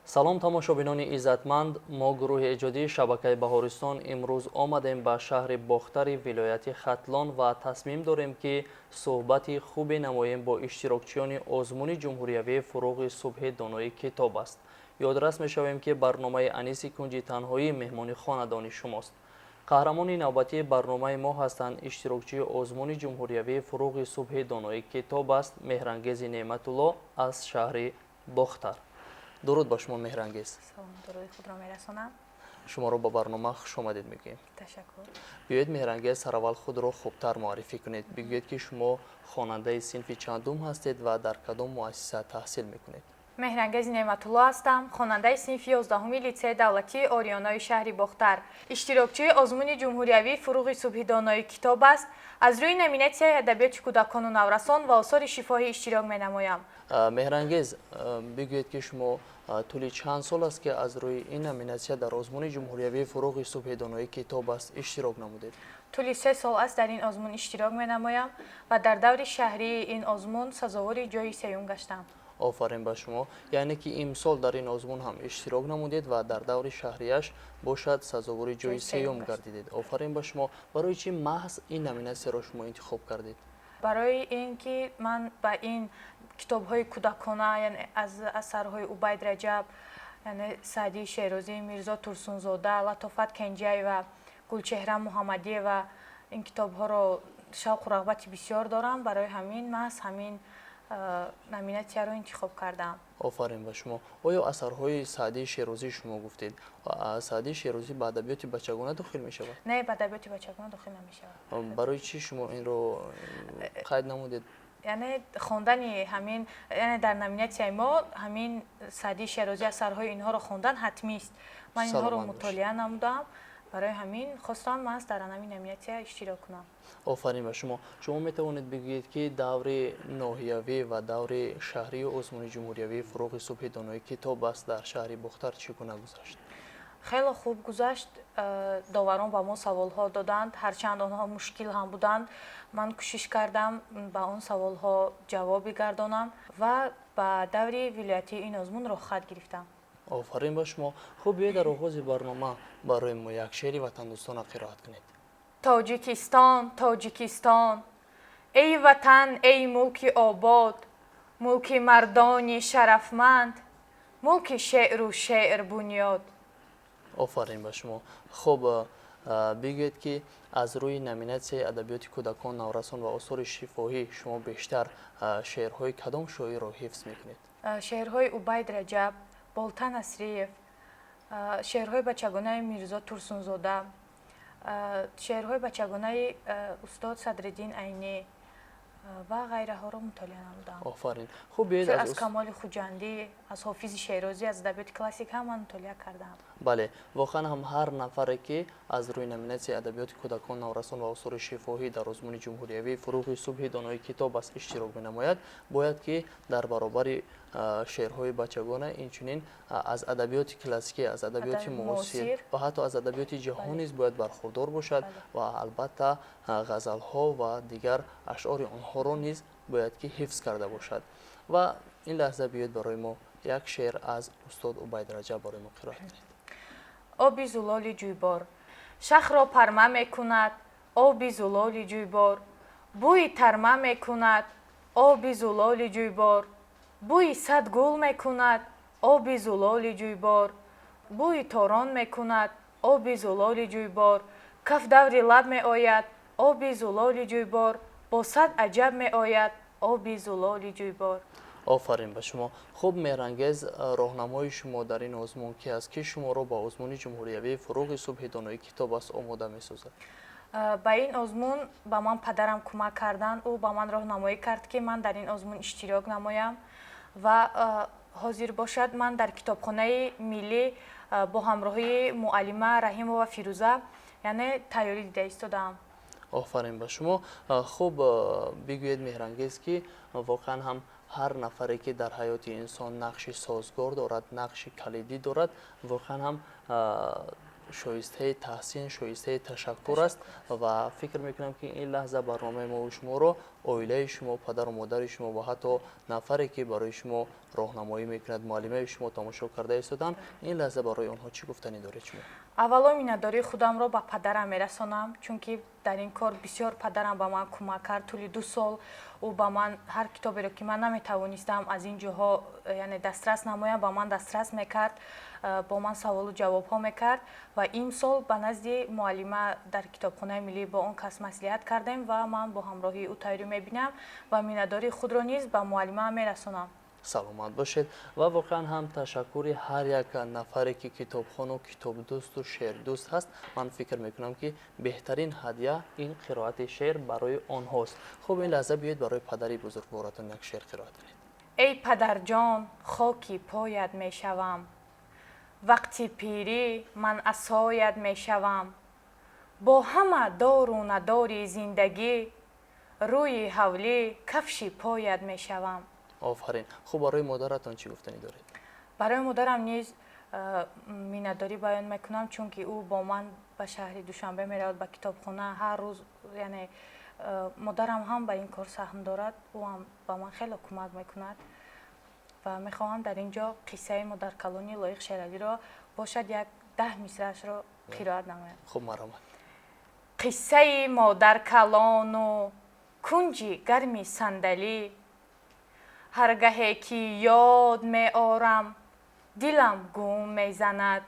Салом, тамошобинони иззатманд. Мо, гурӯҳи эҷодии шабакаи Баҳористон, имрӯз омадем ба шаҳри Бохтари вилояти Хатлон ва тасмим дорем, ки суҳбати хубе намоем бо иштирокчиёни озмуни ҷумҳуриявии «Фурӯғи субҳи донои китоб аст». Ёдрас мешавем, ки барномаи «Аниси кунҷи танҳоӣ» меҳмони хонадони шумост. Қаҳрамони навбатии барномаи мо ҳастанд иштирокчии озмуни ҷумҳуриявии «Фурӯғи субҳи донои китоб аст» Меҳрангези Неъматулло аз шаҳри Бохтар. Дуруд ба шумо, Меҳрангез. Салом, дуруди худро мерасонам. Шуморо ба барнома хушомадед мегӯем. Ташаккур. Биёед, Меҳрангез, сараввал худро хубтар муаррифӣ кунед. Бигӯед, ки шумо хонандаи синфи чандум ҳастед ва дар кадом муассиса таҳсил мекунед. Меҳрангези Неъматулло ҳастам, хонандаи синфи 11-уми литсеи давлатии Ориёнои шаҳри Бохтар, иштирокчии озмуни ҷумҳуриявии «Фурӯғи субҳи донои китоб аст», аз рӯи номинатсияи адабиёти кӯдакону наврасон ва осори шифоҳӣ иштирок менамоям. Меҳрангез, бигӯед, ки шумо тӯли чанд сол аст, ки аз рӯи ин номинатсия дар озмуни ҷумҳуриявии «Фурӯғи субҳи донои китоб аст» иштирок намудед? Тӯли 3 сол аст, дар ин озмун иштирок менамоям ва дар даври шаҳрии ин озмун сазовори ҷои сеюм гаштам. Офарин ба шумо! Яъне ки имсол дар ин озмун ҳам иштирок намудед ва дар даври шаҳрияш бошад, сазовори ҷои сеюм гардидед. Офарин ба шумо! Барои чӣ маҳз ин номинатсияро шумо интихоб кардед? Барои ин ки ман ба ин китобҳои кӯдакона, яъне аз асарҳои Убайд Раҷаб, яъне Саъдии Шерозӣ, Мирзо Турсунзода, Латофат Кенҷаева, Гулчеҳра Муҳаммадиева, ин китобҳоро шавқу рағбати бисёр дорам. Барои ҳамин маҳз ҳамин номинатсияро интихоб кардам. Офарин ба шумо! Оё асарҳои Саъдии Шерозӣ шумо гуфтед, Саъдии Шерозӣ ба адабиёти бачагона дохил мешавад? Не, ба адабиёти бачагона дохил намешавад. Барои чӣ шумо инро қайд намудед? Яъне хондани ҳамин, яъне дар номинатсияи мо ҳамин Саъдии Шерозӣ, асарҳои инҳоро хондан ҳатмист. Ман инҳоро мутолиа намудам, барои ҳамин хостам маҳз дар ҳамин номинатсия иштирок кунам. Офарин ба шумо! Шумо метавонед бигӯед, ки даври ноҳиявӣ ва даври шаҳрии озмуни ҷумҳуриявии «Фурӯғи субҳи донои китоб аст» дар шаҳри Бохтар чӣ гуна гузашт? Хеле хуб гузашт. Доварон ба мо саволҳо доданд, ҳарчанд онҳо мушкил ҳам буданд. Ман кӯшиш кардам, ба он саволҳо ҷавоб бигардонам ва ба даври вилоятии ин озмун роҳхат гирифтам. Офарин ба шумо! Хуб, биёед, дар оғози барнома барои мо як шеъри ватандӯстона қироат кунед. Тоҷикистон, Тоҷикистон, эй ватан, эй мулки обод, мулки мардони шарафманд, мулки шеъру шеър бунёд. Офарин ба шумо! Хуб, бигӯед, ки аз рӯи номинатсияи адабиёти кӯдакон, наврасон ва осори шифоҳӣ шумо бештар шеърҳои кадом шоирро ҳифз мекунед? Шеърҳои Убайд Раҷаб, Болта Насриев, шеърҳои бачагонаи Мирзо Турсунзода, шеърҳои бачагонаи устод Садриддин Айнӣ ва ғайраҳоро мутолиа намудам. Офарин! Хуб, биёед. Аз Камоли Хуҷандӣ, аз Ҳофизи Шерозӣ, аз адабиёти классик ҳам ман мутолиа кардам. Бале, воқеан ҳам ҳар нафаре, ки аз рӯи номинатсияи адабиёти кӯдакон, наврасон ва осори шифоҳӣ дар озмуни ҷумҳуриявии «Фурӯғи субҳи донои китоб аст» иштирок менамояд, бояд ки дар баробари шеърҳои бачагона инчунин аз адабиёти классикӣ, аз адабиёти муосир ва ҳатто аз адабиёти ҷаҳон низ бояд бархурдор бошад ва албатта ғазалҳо ва дигар ашъори онҳоро низ бояд ки ҳифз карда бошад. Ва ин лаҳза биёед, барои мо як шеър аз устод Убайд Раҷаб барои мо қироат кунед. Оби зулоли ҷӯйбор. Шахро парма мекунад оби зулоли ҷӯйбор, бӯи тарма мекунад оби зулоли ҷӯйбор, бӯи сад гул мекунад оби зулоли ҷӯйбор, бӯи торон мекунад оби зулоли ҷӯйбор. Каф даври лаб меояд оби зулоли ҷӯйбор, бо сад аҷаб меояд оби зулоли ҷӯйбор. Офарин ба шумо! Хуб, Меҳрангез, роҳнамои шумо дар ин озмун ки аст, ки шуморо ба озмуни ҷумҳуриявии «Фурӯғи субҳи донои китоб аст» омода месозад? Ба ин озмун ба ман падарам кӯмак карданд. Ӯ ба ман роҳнамоӣ кард, ки ман дар ин озмун иштирок намоям ва ҳозир бошад, ман дар китобхонаи миллӣ бо ҳамроҳии муаллима Раҳимова Фирӯза, яъне тайёрӣ дида истодаам. Офарин ба шумо! Хуб, бигӯед, Меҳрангез, ки воқеан ҳам ҳар нафаре, ки дар ҳаёти инсон нақши созгор дорад, нақши калидӣ дорад, воқеан ҳам шоистаи таҳсин, шоистаи ташаккур аст. Ва фикр мекунам, ки ин лаҳза барномаи мову шуморо Оилаи шумо, падару модари шумо ва ҳатто нафаре, ки барои шумо роҳнамоӣ мекунад, муаллимаи шумо тамошо карда истоданд. Ин лаҳза барои онҳо чӣ гуфтанӣ доред шумо? Аввало миннатдории худамро ба падарам мерасонам, чунки дар ин кор бисёр падарам ба ман кӯмак кард. Тӯли 2 сол ӯ ба ман ҳар китоберо, ки ман наметавонистам аз ин ҷоҳо, яъне дастрас намоям, ба ман дастрас мекард, бо ман саволу ҷавобҳо мекард. Ва имсол ба назди муаллима дар Китобхонаи миллӣ бо он кас маслиҳат кардем ва ман бо ҳамроҳии ӯ тайёрӣ мебинам ва миннатдории худро низ ба муаллимаам мерасонам. Саломат бошед. Ва воқеан ҳам ташаккури ҳар як нафаре, ки китобхону китобдӯсту шеърдӯст ҳаст. Ман фикр мекунам, ки беҳтарин ҳадя ин қироати шеър барои онҳост. Хуб, ин лаҳза биёед, барои падари бузургворатон як шеър қироат кунед. Эй падарҷон, хоки поят мешавам, вақти пирӣ ман асоят мешавам. Бо ҳама дору надори зиндагӣ рӯи ҳавлӣ кафши поят мешавам. Офарин. Хуб, барои модаратон чӣ гуфтанӣ доред? Барои модарам низ миннатдорӣ баён мекунам, чунки ӯ бо ман ба шаҳри Душанбе меравад, ба китобхона ҳар рӯз. Яъне модарам ҳам ба ин кор саҳм дорад, ӯ ҳам ба ман хеле кӯмак мекунад. Ва мехоҳам дар ин ҷо қиссаи модаркалони Лоиқ Шералиро бошад, як 10 мисраашро қироат намоям. Хуб, марҳамат. Қиссаи модаркалону кунҷи гарми сандалӣ. Ҳар гаҳе ки ёд меорам, дилам гум мезанад.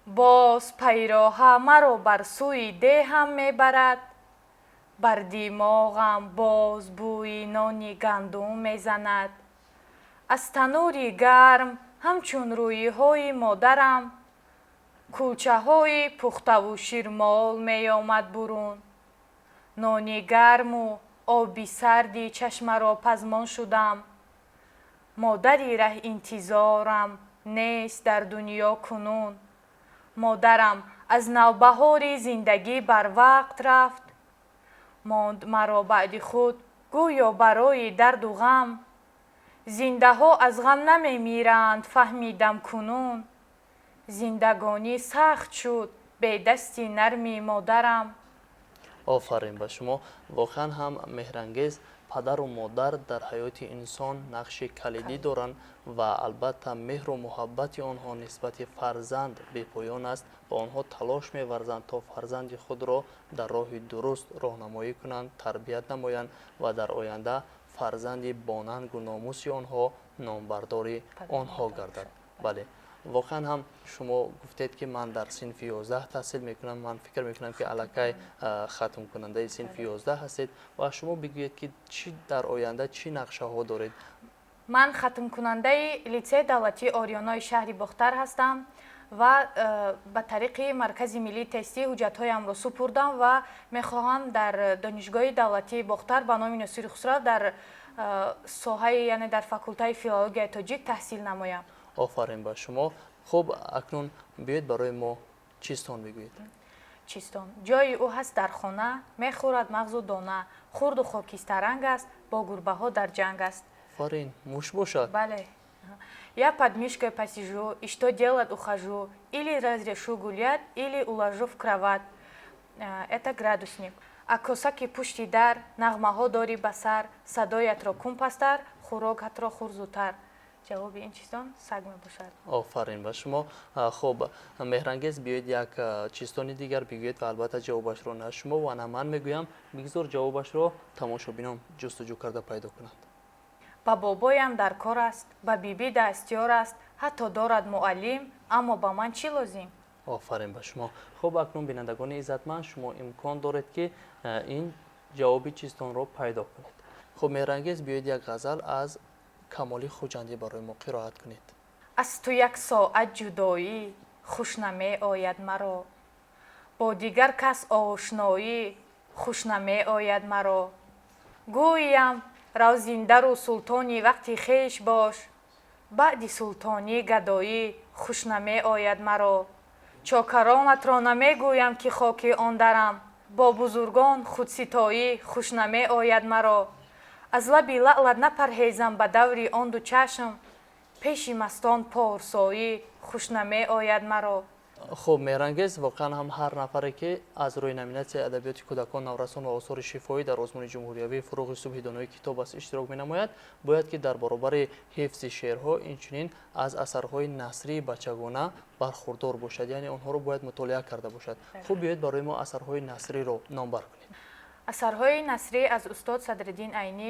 Боз пайроҳа маро бар сӯи деҳам мебарад, бар димоғам боз бӯи нони гандум мезанад. Аз танӯри гарм ҳамчун рӯиҳои модарам кулчаҳои пухтаву ширмол меомад бурун. Нони гарму оби сарди чашмаро пазмон шудам. Модари раҳинтизорам нест дар дунё кунун. Модарам аз навбаҳори зиндагӣ барвақт рафт, монд маро баъди худ гӯё барои дарду ғам. Зиндаҳо аз ғам намемиранд, фаҳмидам кунун. Зиндагонӣ сахт шуд бедасти нарми модарам. Офарин ба шумо. Воқеан ҳам, Меҳрангез, падару модар дар ҳаёти инсон нақши калидӣ доранд ва албатта меҳру муҳаббати онҳо нисбати фарзанд бепоён аст ва онҳо талош меварзанд, то фарзанди худро дар роҳи дуруст роҳнамоӣ кунанд, тарбият намоянд ва дар оянда фарзанди бонангу номуси онҳо, номбардори онҳо гардад. Бале, воқеан ҳам шумо гуфтед, ки ман дар синфи 11 таҳсил мекунам. Ман фикр мекунам, ки аллакай хатмкунандаи синфи 11 ҳастед. Ва шумо бигӯед, ки чӣ дар оянда чӣ нақшаҳо доред? Ман хатмкунандаи Литсеи давлатии Ориёнои шаҳри Бохтар ҳастам ва ба тариқи Маркази миллии тестӣ ҳуҷҷатҳоямро супурдам ва мехоҳам дар Донишгоҳи давлатии Бохтар ба номи Носири Хусрав дар соҳаи, яъне дар факултаи филологияи тоҷик таҳсил намоям. Офарин ба шумо. Хуб, акнун биёед, барои мо чистон бигӯед. Чистон. Ҷои ӯ ҳаст дар хона, мехӯрад мағзу дона, хурду хокистаранг аст, бо гурбаҳо дар ҷанг аст. Офарин. Муш бошад? Бале. Я под мишкой посижу и что делать ухожу, или разрешу гулять, или уложу в кровать. Это градусник. А косаки пушти дар нағмаҳо дорӣ ба сар, садоятро кун пастар, хӯрокатро хӯр зудтар. Ҷавоби ин чистон саг мебошад. Офарин ба шумо. Хуб, Меҳрангез, биёед, як чистони дигар бигӯед ва албатта ҷавобашро на шумо ва на ман мегӯям, бигзор ҷавобашро тамошобинон ҷустуҷӯ карда пайдо кунанд. Ба бобоям дар кор аст, ба бибӣ дастёр аст, ҳатто дорад муаллим, аммо ба ман чӣ лозим? Офарин ба шумо. Хуб, акнун, бинандагони иззатманд, шумо имкон доред, ки ин ҷавоби чистонро пайдо кунед. Хуб, Меҳрангез, биёед, як ғазал аз Камоли Хуҷандӣ барои мо қироат кунед. Аз ту як соат ҷудоӣ хуш намеояд маро, бо дигар кас ошноӣ хуш намеояд маро. Гӯям, рав, зиндару султони вақти хеш бош, баъди султонӣ гадоӣ хуш намеояд маро. Чокаронатро намегӯям, ки хоки он дарам, бо бузургон худситоӣ хуш намеояд маро. Аз лаби лаълат напарҳезам ба даври он ду чашм, пеши мастон порсоӣ хуш намеояд маро. Хуб, Меҳрангез, воқеан ҳам ҳар нафаре, ки аз рӯи номинатсияи адабиёти кӯдакон, наврасон ва осори шифоҳӣ дар озмуни ҷумҳуриявии «Фурӯғи субҳи донои китоб аст» иштирок менамояд, бояд ки дар баробари ҳифзи шеърҳо инчунин аз асарҳои насрии бачагона бархурдор бошад, яъне онҳоро бояд мутолиа карда бошад. Хуб, биёед, барои мо асарҳои насриро номбар кунед. Асарҳои насрӣ аз устод Садриддин Айнӣ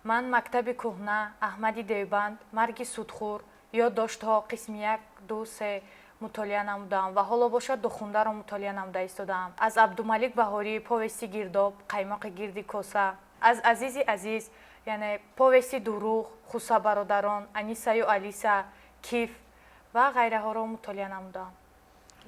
ман «Мактаби кӯҳна», «Аҳмади Девбанд», «Марги судхӯр», «Ёддоштҳо» қисми як, ду, се мутолиа намудаам ва ҳоло бошад «Духундаро» мутолиа намуда истодаам. Аз Абдумалик Баҳорӣ повести «Гирдоб», «Қаймоқи гирди коса», аз Азизи Азиз, яъне повести «Дурӯғ», «Хуса бародарон», «Анисаю Алиса», «Киф» ва ғайраҳоро мутолиа намудаам.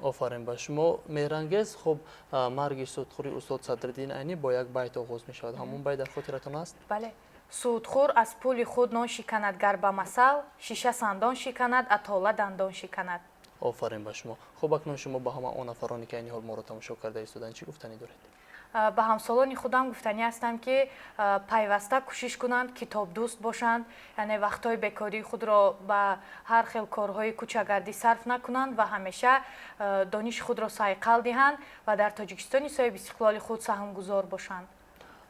Офарин ба шумо, Меҳрангез. Хуб, «Марги судхӯри» устод Садриддин Айнӣ бо як байт оғоз мешавад. Ҳамон байт дар хотиратон аст? Бале. Судхӯр аз пули худ нон шиканад, гар ба масал шиша сандон шиканад, атола дандон шиканад. Офарин ба шумо. Хуб, акнун шумо ба ҳама он нафароне, ки айни ҳол моро тамошо карда истоданд, чӣ гуфтанӣ доред? Ба ҳамсолони худам гуфтанӣ ҳастам, ки пайваста кӯшиш кунанд, китобдӯст бошанд, яъне вақтҳои бекории худро ба ҳар хел корҳои кӯчагардӣ сарф накунанд ва ҳамеша дониши худро сайқал диҳанд ва дар Тоҷикистони соҳиби истиқлоли худ саҳмгузор бошанд.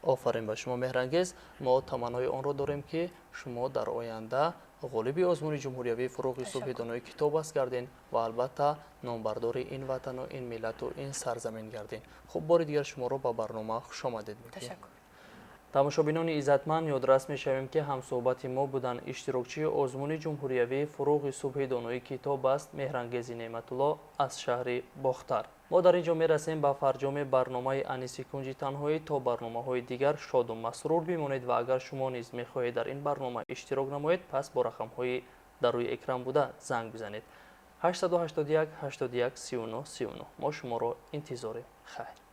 Офарин ба шумо, Меҳрангез. Мо таманнои онро дорем, ки шумо дар оянда ғолиби озмуни ҷумҳуриявии «Фурӯғи субҳи донои китоб аст» гарден ва албатта номбардори ин ватану ин миллату ин сарзамин гарден. Хуб, бори дигар шуморо ба барнома хушомадед мегӯем. Ташаккур. Тамошобинони иззатманд, ёдрас мешавем, ки ҳамсӯҳбати мо буданд иштирокчии озмуни ҷумҳуриявии «Фурӯғи субҳи донои китоб аст» Меҳрангези Неъматулло аз шаҳри Бохтар. Мо дар ин ҷо мерасем ба фарҷоми барномаи «Аниси кунҷи танҳоӣ». То барномаҳои дигар шоду масрур бимонед ва агар шумо низ мехоҳед дар ин барнома иштирок намоед, пас бо рақамҳои дар рӯи экран буда занг бизанед: 881 81 39 39. Мо шуморо интизорем. Хайр.